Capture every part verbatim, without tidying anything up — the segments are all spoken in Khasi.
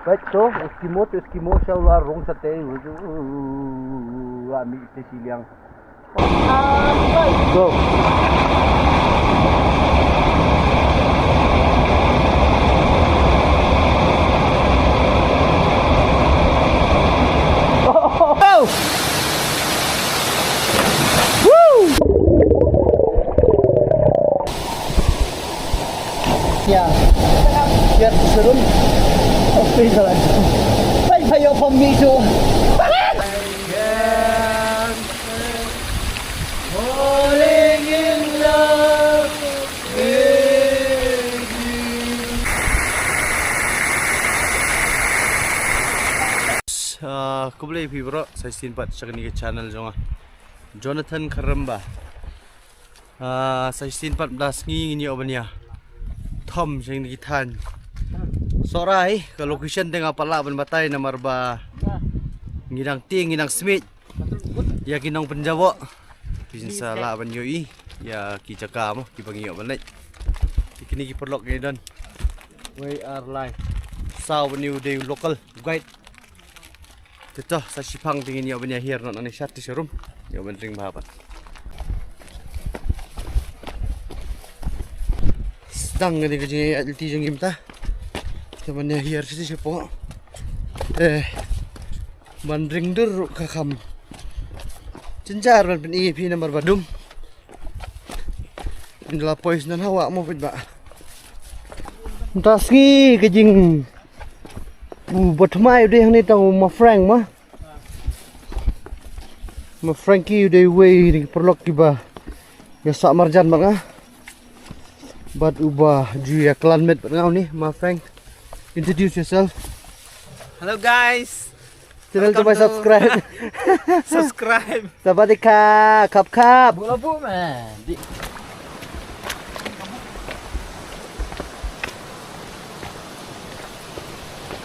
Peit to, Eskimo to Eskimo, sha u la rung shatei. Wa mi te shiliang. Go. Oh! Woo! Ya. Ya, serum. Oh, please, Lord. Bye, bye, your pom me too. Falling in love with you. Ah, khublei phi bro, sa shisien pat sha kane ka channel jong nga. Jonathan Kharamba. Ah, sa shisien pat mynta sngi ngin ïoh ban ïa thom sha kine ki thaiñ Sohrai, ka location te nga pat lah ban batai namar ba ngi dang tieng, ngi dang smiej ïa ki nongpynjaboh. Phin sa lah ban ïohi ïa ki jaka mo kiba ngi ïoh ban leit. Kine ki paralok ngi don. Wei ar lai. Saw ban ïoh dei u local guide. Te to, sa shipang te ngin ïoh ban ïa hiar noh nangne sha te sharum. Ïoh ban ring bha pat. Sdang kane ka jingïaid lynti jong ngi mynta. Te ban ïa hiar sha te shapoh. Te ban ring dur ruh ka kham jynjar ban pyni ïa phi namar ba dum. Ngi la poi shen ha wah mo peit ba. Mynta sngi ka jing u ba thymmai u dei hangne tang u ma Frank ma. Ma Frankie u dei uwei na ki paralok kiba ïa sah marjan bad nga. Bad uba ju ïa clanmate bad nga une, ma Frank. Introduce yourself. Hello guys. Channel to my subscribe. Subscribe. Sawadee ka, khap khap. Bula bu man. Di.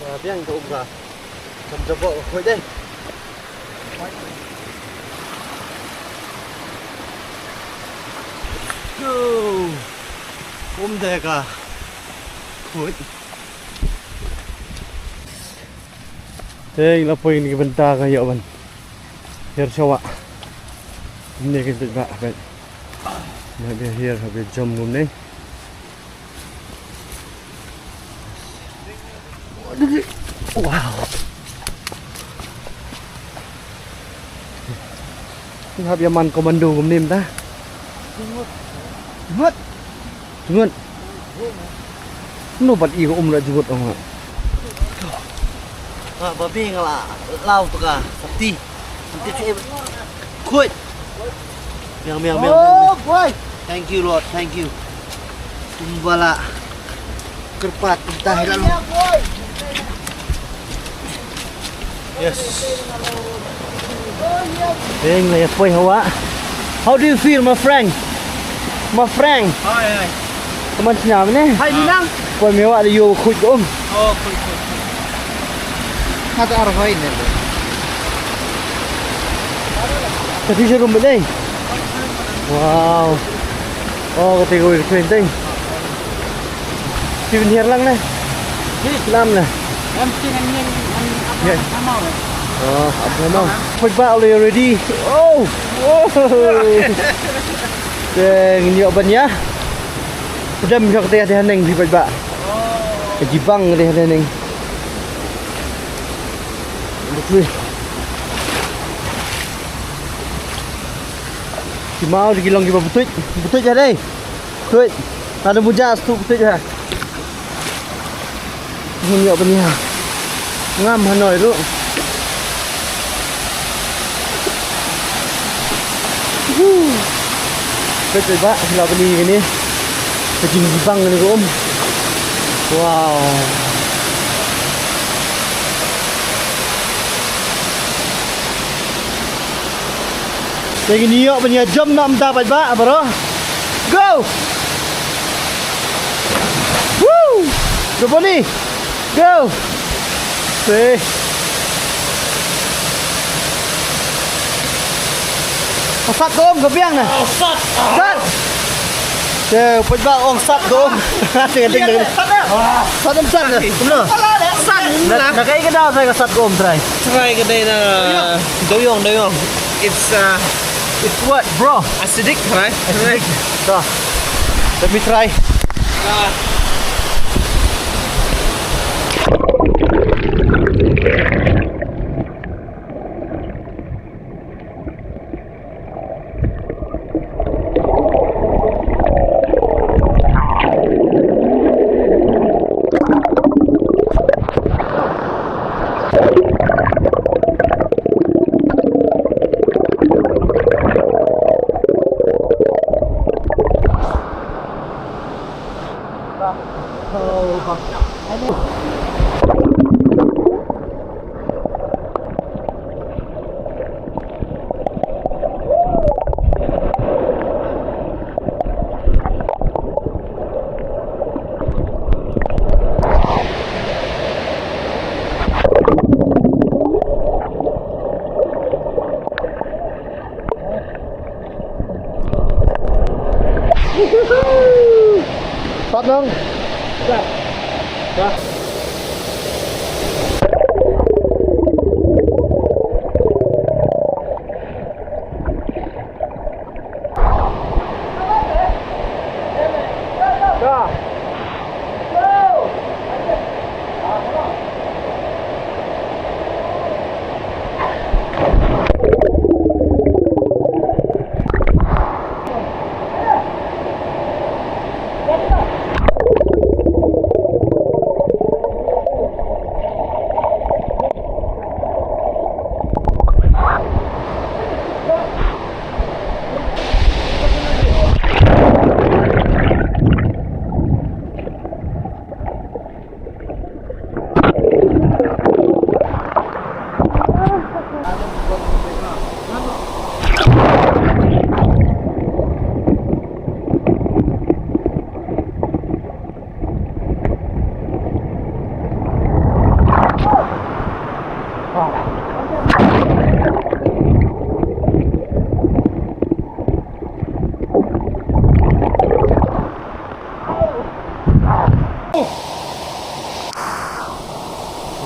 Ka biang ka um ka. Kam jabok ka khuid dei. Go. Um dei ka khuid. Te ngi la poi ngi bynta ka ïoh ban hiar sha wah. Kumne ki bit ba bit. Ba bit hiar ba bit jom kumne. Wow. Ngi hap ïa man komando kumne mynta. Jngut. Jngut. Ngut. Ngut. Nobody ko um la jngut ong. Ah, babi nga la lau tu ka. Sakti. Sakti ka. Khuid. Miang, miang, miang. Oh, boy. Thank you, Lord. Thank you. Kumba la kyrpad kumta hi la. Yes. Deng la ïa poi ha wah. How do you feel, my friend? My friend. Hi, hi. Kaman sñiaw ne? Hi, Minang. Poi me wah da ïoh khuid um. Oh, khuid, khuid, khuid. Kata arhoi ne. Kata sha rum ba dei. Wow. Oh, kata ka wei ka dei. Phi pynhiar lang ne? Phi lam ne? Em, phi ngan ngan ngan ap. Yes. Amau. Oh, ap amau. Poi ba already. Oh. Oh. Te ngin ïoh ban ïa. Pdem ïoh te te haneng phi poi ba. Ka jibang te haneng. Betul. Ki mau ki long kiba betuit, betuit ïa dei. Betuit. Ada muja stu betuit ha. Mun ïoh bniah. Ngam hanoi ruh. Betuit ba, la bni kane. Ka jingbang kane ka um. Wow. Te ngin ïoh ban ïa jump noh mynta pat ba, bro. Go! Woo! Go, Bonnie! Go! Te. Sat ka um ka biang na. Sat. Sat. Te, u paidbah ong sat ka um. Te, te, te. Sat em sat na. Kumno? Sat. Na, na kaei ka daw trai ka sat ka um, trai? Trai ka dei na dewïong, dewïong. It's, uh, it's what, bro? Acidic, trai. Acidic. So, let me try. Ah. Pat dong. Pat. Pat.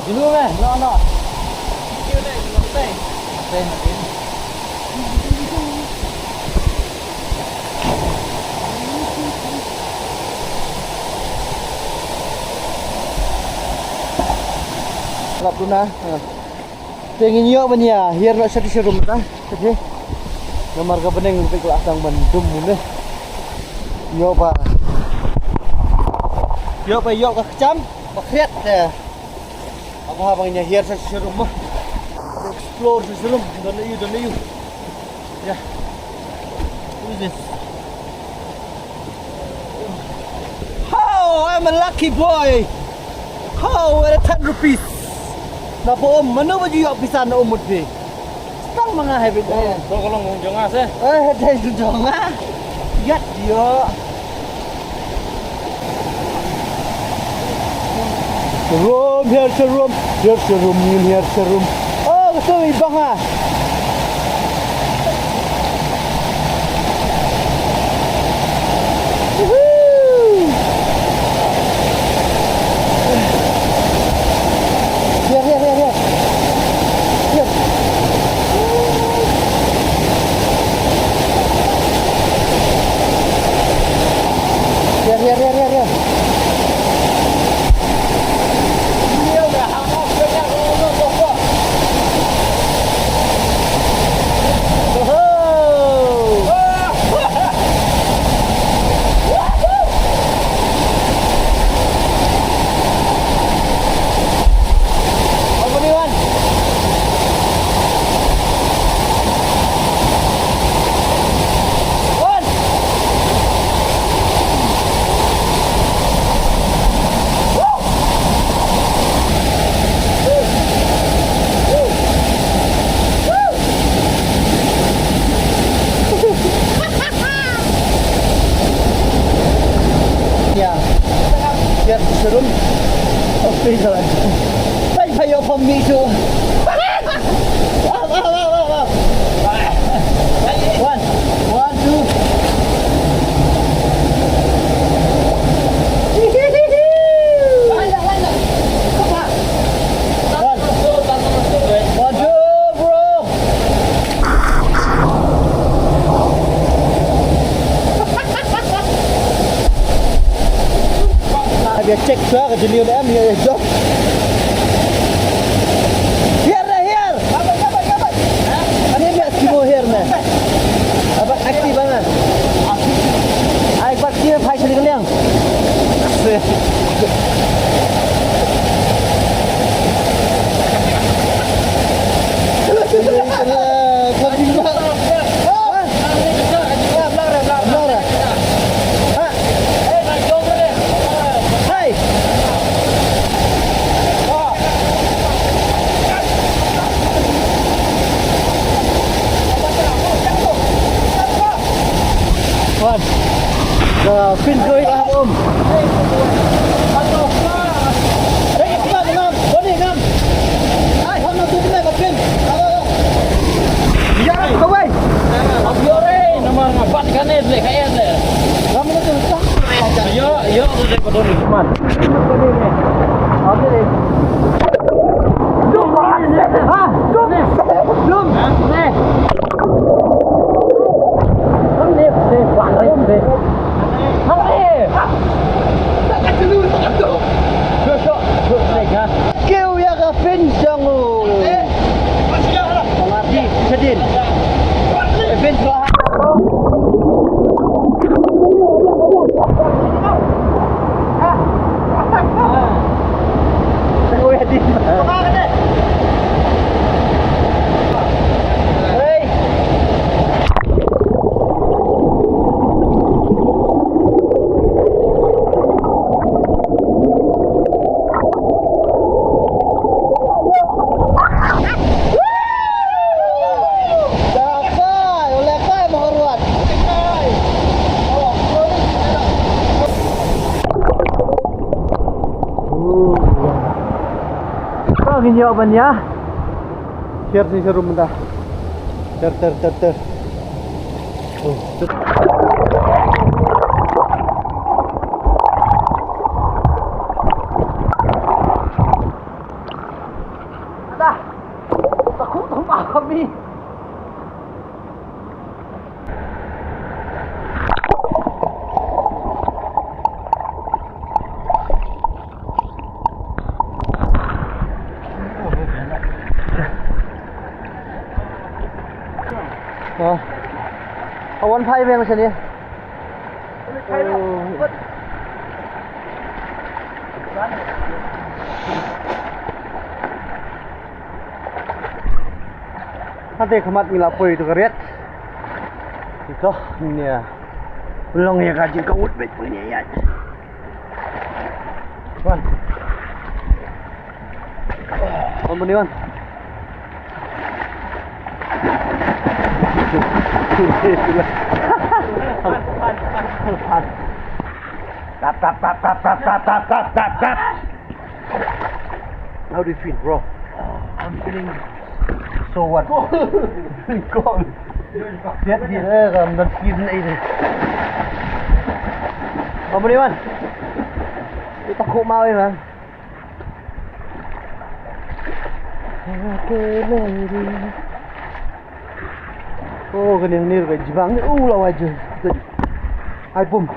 Julu meh, no, no. Lap tu na. Ha. Te ngin ïoh ban ïa hiar noh sha sha rum ta. Ka je. Namar ka bneng ka la tang ban dum ne. Ïoh ba. Ïoh ba ïoh ka kjam ba khriat te. Aba ha ba ngin ïa hiar sha sha rum ma. Explore sha sha rum. Don ïa u, don ïa u. Yeah. Who is this? Oh, I'm a lucky boy. Oh, what a ten rupees. Na po, mano ba ju ïoh pisa na umut bi. Tang ma nga hai bit. To ka long jong nga se. Eh, dei jong nga. Ïat ïoh. Rum, hiar sha rum, hiar sha rum, ngin hiar sha rum. Oh, ka tu i bang ha. Woohoo! Hiar, hiar, hiar, hiar. Hiar. Hiar, hiar, hiar, hiar, hiar. Ya. Ya, serum. Oke, jalan. Bye bye, ya, pemicu. One, one, two. Come on. Jilio da em, ya, ya, jok. Hiar da, hiar. Ani biar kimo hiar me. Apa aktif banget. Ai, bat kimo, phai sini kenyang. Wan. Ka pin ko ïa ka hap um. Dei ka pin ngam, boni ngam. Ai, hap na tu pin ka pin. Ïa, kawei. Ïa, eh, namar nga bat kane le ka ïa le. Ngam na tu tak. Ïa, ïa, udah ka doni man. Oke deh. Dum, ha, dum. Dum. Kiew ïa ka pin jong u. Pynlait shadien. Pin. Ka ngin ïoh ban ïa. Share sini sharum mynta. Ter, ter, ter, ter. Oh. Ada. Takut sama kami. Ha. Awan phai meng sini. Oh. Hate khmat ngi la poi to ka riat. Ito nia. Long ïa ka jingkawut beit poi nia ïa. Wan. Wan bani wan. Tap tap tap tap tap tap tap tap tap. How do you feel, bro? I'm feeling so what? Cold. Cold. Jet di eh kam dan skin ai de. Apa ni man? Ita ko mau man. Okay, lady. Oh, kani ni ka jibang ni. Oh, lawa je. Ai pum.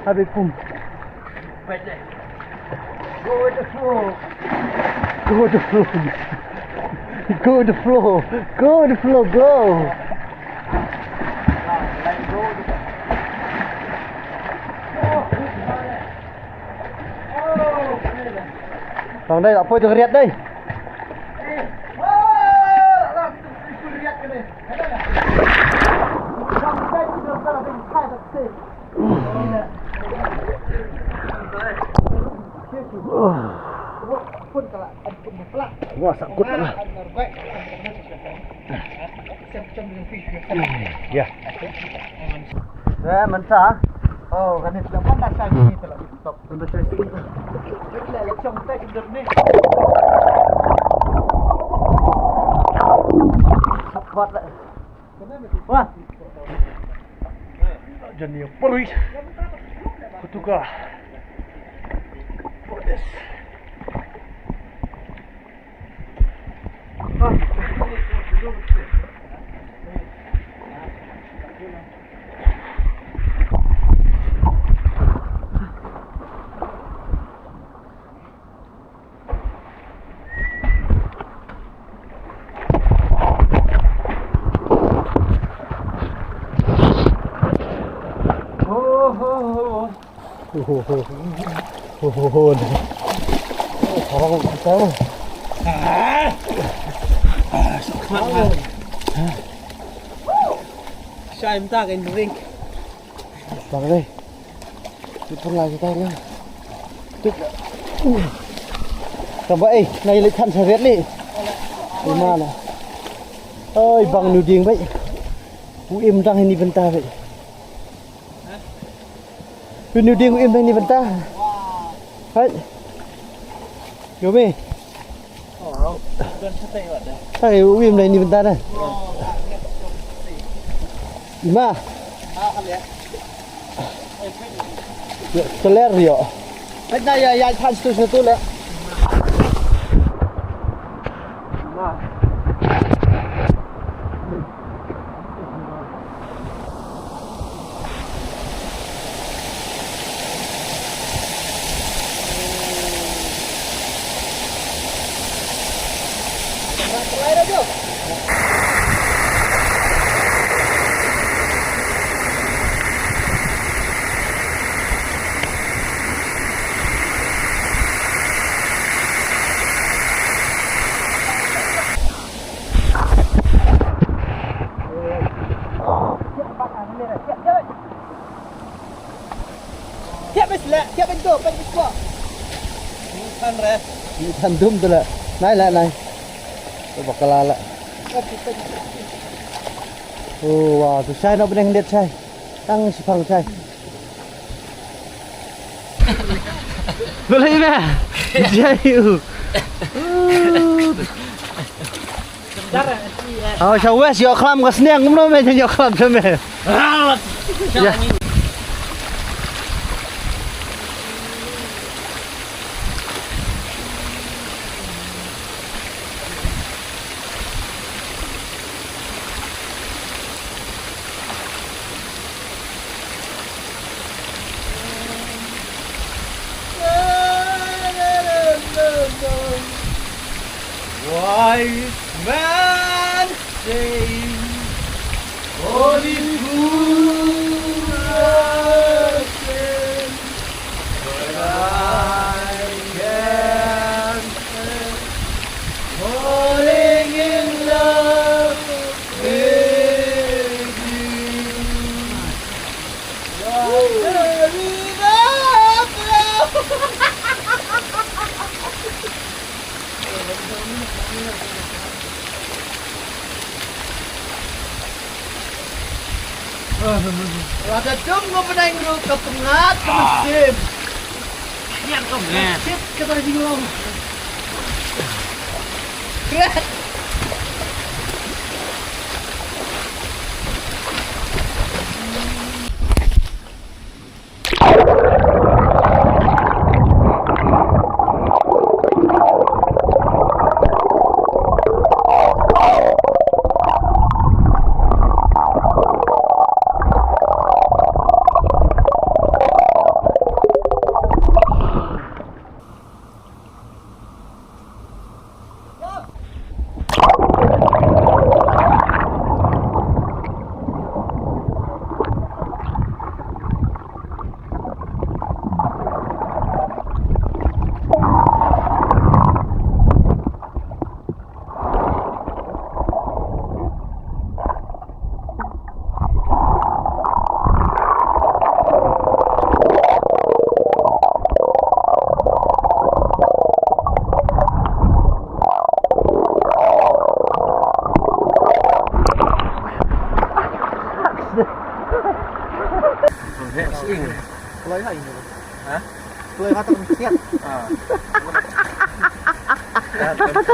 Ai pum. Go with the flow. Go with the flow. Go with the flow. Go with the flow. Go. Tang dei, la poi tu riat dei. Wah, sakut lah. Ya. Eh, mynta. Oh, kan ni sudah pandai saya ni telah stop. Sudah saya skip. Bila lecong tak jendut ni. Kuat lah. Wah. Jan ïa pyrshah. Kutuka. Ho, ho, ho. Ho, ho, ho. Parang kita. Shai mynta ka in ring. Bang dei. Ipun lagi kita na. Tuk. Tamba eh, na ilik kan saret ni. Di mana? Oi, bang nuding bai. U im dang ini bynta bai. Pynuding u im dang ini bynta. Hai. Yomi. Hai, u im dang ini bynta na. Ima. Keler yo. Hai na ya ya chance tu satu le. Thiah bes la, thiah bes do, bes bes kwa. Ni than re. Ni than dum tu la. Nai la nai. Tu bakala la. Oh, wow, tu shai no beneng det shai. Tang shipang shai. Boleh na? Jai u. Aw, sha west ïoh khlam ka sniang, kumno me jan ïoh khlam sha me. Ya. Wise man say, only fools rush in, but I can say, falling in love with you. Lada dum ngo pynai ngru ka pyngat ka mynsiem. Shit, kata ka jinglong. Kret.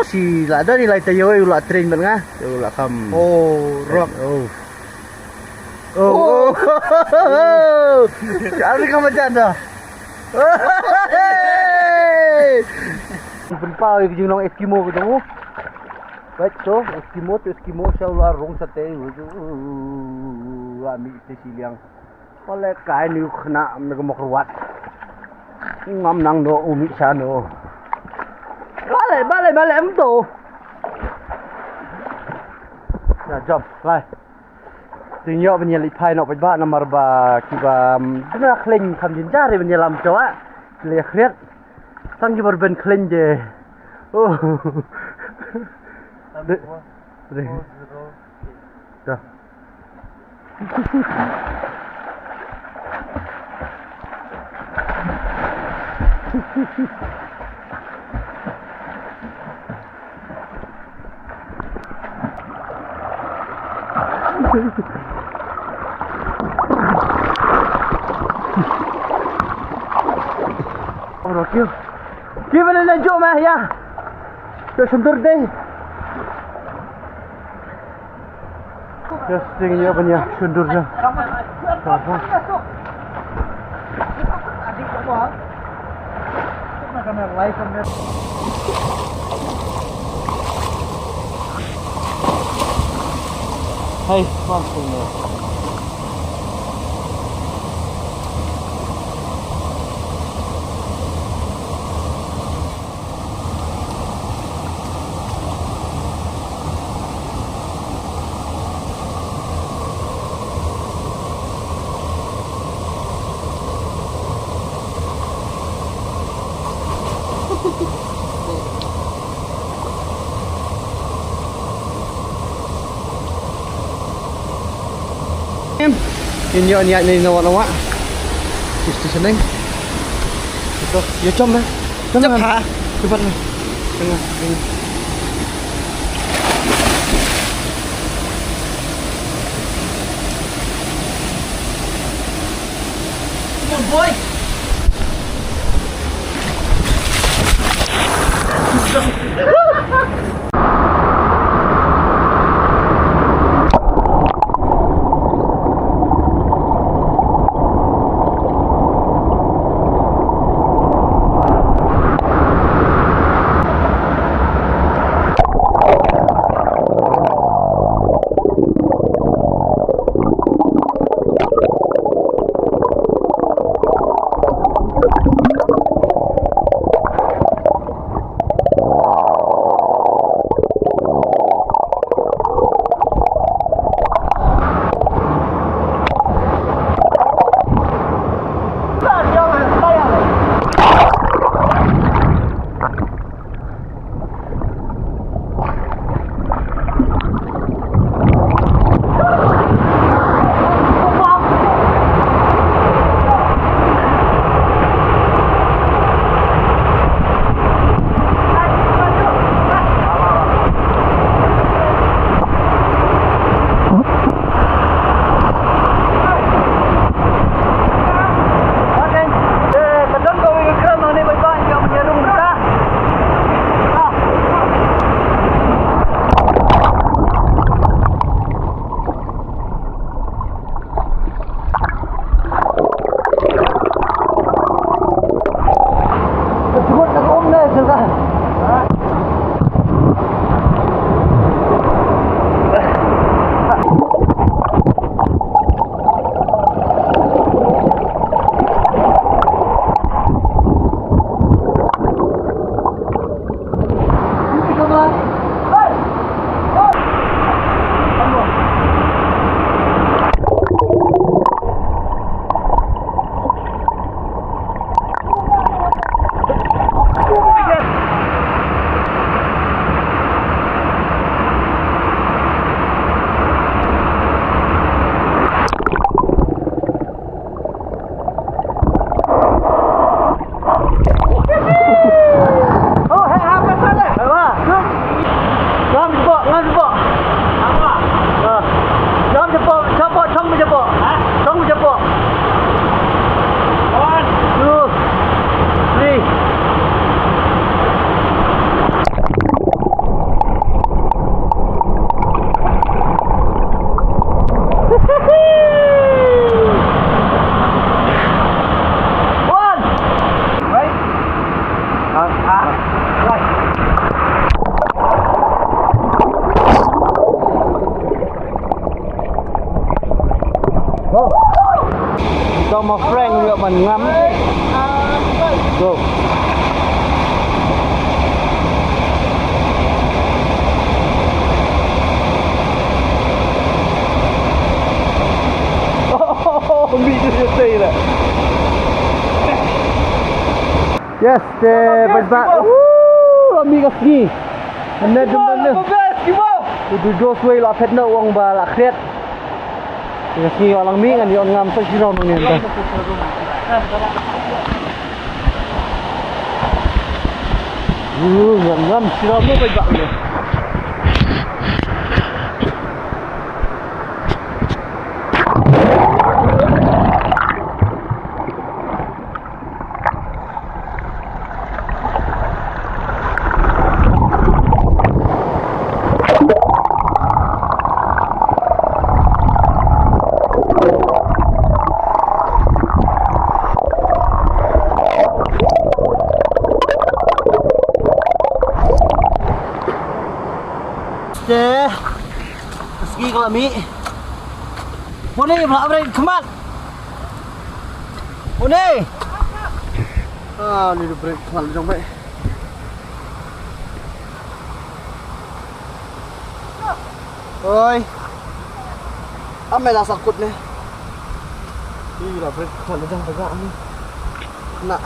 Shi la da ni lai ta yo u la train ban nga. U la kam. Oh, rock. Oh. Oh. Ari ka majan da. Hey. Pynpaw ïa ka jinglong Eskimo ka jong u. Bad to Eskimo to Eskimo sha u la rung sate u. Wa mi te shi liang. Pale kai ni u khynnah me ka mok ruat. Ngam nang no u mi sha no. Bale bale bale em to. Ya jump lai. Ïoh ban ïa leit phai noh paidbah namar ba kiba, mm, duna khleiñ kham jynjar ban ïalam, to ah. Leh khriat. Tang kiba rben khleiñ de. Oh. De. De. Da. Oro kiew. Kiew bale na jo ma ya. To sundur dei. Yes, ding ya ban ya sundur ya. Hey, one thing there. Ngin ïoh ïaid na wah na wah. Station ning. Ito, ïa jump na. Jump na. Cepat na. Tengah. Come on, boy. Ngam jepok, ngam jepok. Ngam jepok, jepok, chong jepok. Chong jepok. One, two, three. One. Right. Ah, ah. Right. Go. Tang ma Frank ruh ban ngam. Go. Yes, te bad ba. Woo, la mih ka sngi. Ane dum ane. Te du dos wei la phet na ong ba la khriat. Te ka sngi la lang mih ngan ïoh ngam sa shiraw nong ne. Woo, ngam ngam shiraw mo bad ba. Te, ka sngi ka la mih. Puni, ba la brek khmat. Puni. Ah, ni du brek khmat jong ba. Oi. Ame la sakut ne. Ih, la brek khmat jong ba ni. Na.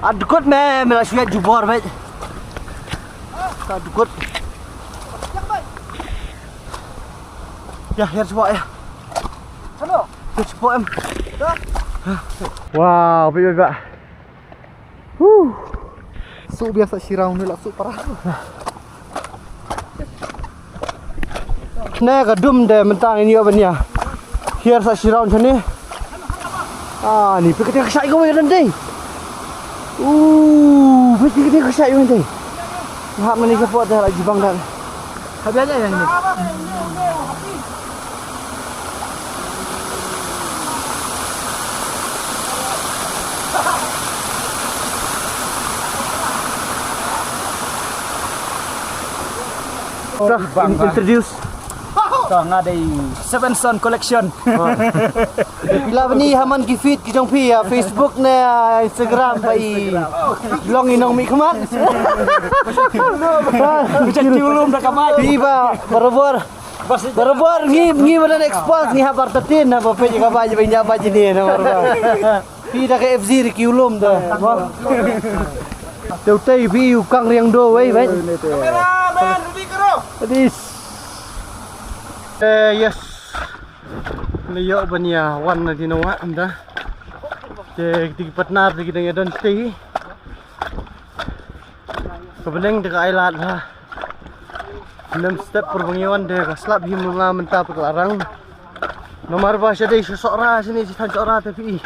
Adkut me, me la shuwa jubor me. Adkut. Ya, ya, cuba ya. Halo. Ya, cuba em. Dah. Wow, baik, baik, baik. Huh. Suk biasa sirau ni lah suk parah. Ne ka dum de mynta ngin ïoh ban ïa hiar sa sirau shane. Ah, ni phi ka tiang ka shai ka wei ran dei. Uh, phi ka tiang ka shai wei dei. Hap mani ka pot de la jibang dan. Hap ïa ïa ni. Dah, bang, bang. Introduce. Ka nga dei Seven Sound Collection. Phi la bani ha man ki feed ki jong phi ha Facebook ne, ha Instagram ba i long i nongmihkhmat. Ka jingkiwlum da ka mai. Phi ba barabor. Barabor ngi, ngi ba don expose ngi ha bar tatin na ba phi ka ba ji ba nya ba ji ne na barabor. Phi da ka F Z ri kiwlum da. Te utai phi u kang riang do wei, wei. Cameraman, ready karo. Adis. Eh, yes. Ni ïoh ban ïa wan na dino wa ynda. Te ki partner te ki dang ïa don te. Ka bneng te ka ai lad ha. Nem step por bang ïa wan te ka slap hi mynta mynta pek larang. Namar ba sha dei sha Sohra shane shi than Sohra te phi.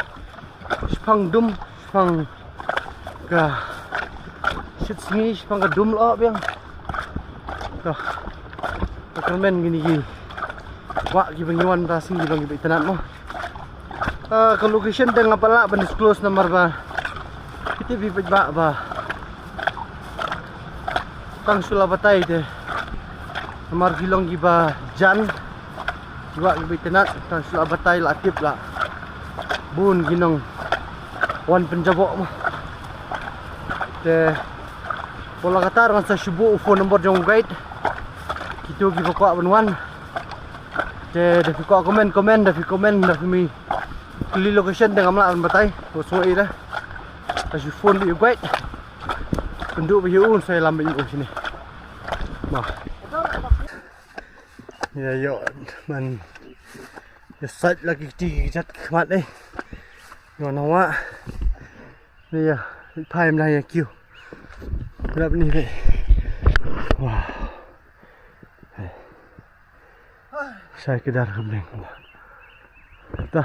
Shipang dum, shipang ka shit sngi, shipang ka dum lo biang. Ka, ka kyrmen kine ki wah kiba ngi wan da sngi kiba ngi ba itynnad mo. Ah, ka location te ngam pat lah ban disclose namar ba phi tip hi paidbah ba tang shu la batai te. Namar ki long kiba jan, ki wah kiba itynnad, tang shu la batai la tip la bun ki nongwan pynjaboh mo. Te phi la katar ngan sa shu buh u phone number jong u guide. Kito kiba kwah ban wan. Te da phi kwah comment, comment, da phi comment, da phi mih kylli location te ngam lah ban batai. Ko sngewbha ïa da. Da shu phone beit ïa u guide. Pynduh beit ïa u, sa ïalam beit ïa u shane. Mo. Ïa ïoh man. Ïa sait la ki kti ki jait ki khmat eh. Ïoh na wah. Ni ïa, phai mla ïa kiew. Rap ni beit. Wow. Shai ki dar ka bneng. Ta.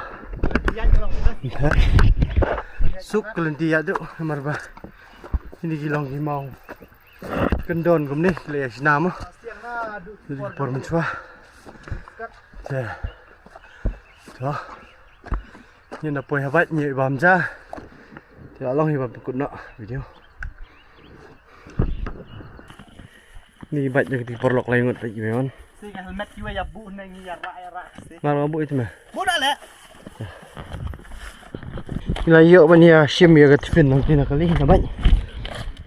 Suk ka lynti ïa duh namar ba kine ki long ki maw kyndon kumne, ki la ïa shna mo. Ki por mynshuwa. Te. To. Ngi na poi ha bait ngi bam ja. Te la long hi bam kut noh video. Ni bait jong ki paralok lai ngut bait ki mon. Si ka helmet ki wa ya bu ne ngi ya ra ya ra si. Mar nga bu itu meh. Bu dah le. Ngi la ïoh ban ïa shim ïa ka tiffin nangta na kali na bait.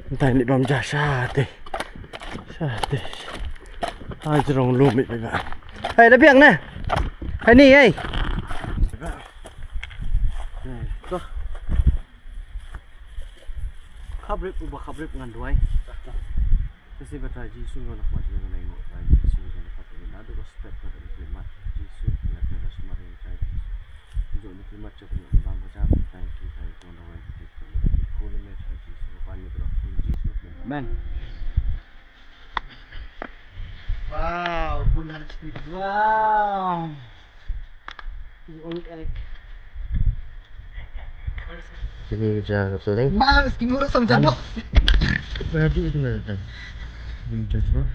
Ntai ni bam ja sha te. Sha te. Ai jrong lum i ba. Hai da biang ne. Hai ni ai. To. Khabrip uba khabrip ngan duai. Kasi ba Trai Jisu ngan khmat ngan ngai ngai Trai Jisu ngan khmat ngan adu ko step ka da klimat Jisu ngan da smari Trai Jisu. Jok ni klimat jok ni bang ko jam Trai Jisu Trai Jisu ngan duai. Kuni me Trai Jisu ban ni bro Jisu. Amen. Wow, bulan wow. Ini kerja betul ni. Mas, kimura sama jabo. Berarti itu nggak datang. Ini jadwal.